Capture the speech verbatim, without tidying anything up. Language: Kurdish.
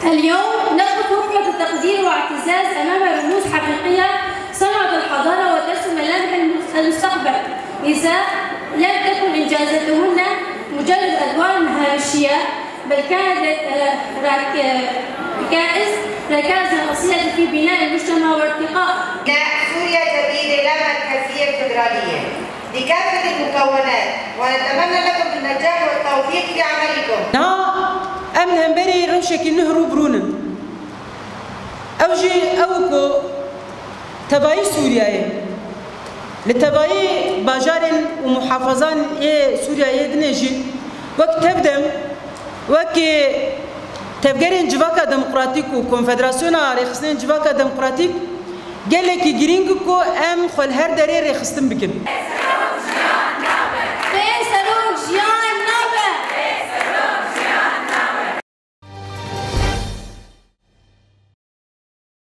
اليوم نقف وقفة تقدير واعتزاز أمام رموز حقيقية صنعت الحضارة وترسم ملامح المستقبل، إذا لم تكن إنجازاتهن مجرد أدوار هامشية، بل كانت ركائز ركائز أصيلة في بناء المجتمع وارتقاء. سوريا جديدة لا مركزية فيدرالية بكافة المكونات، ونتمنى لكم النجاح والتوفيق في عملكم. Niha em li hemberî rewşekî nû rû bi rû nin. Ew jî ew ku tevayî Sûriyeyê, li tevayî bajarên û muhafazan ê Sûriyeyê dinê jî wek tevdem, wek tevgerên civaka demokratîk û Konfederasyona Rêxistinên Civaka Demokratîk gelekî girîng ku em xwe li her derê rêxistin bikin.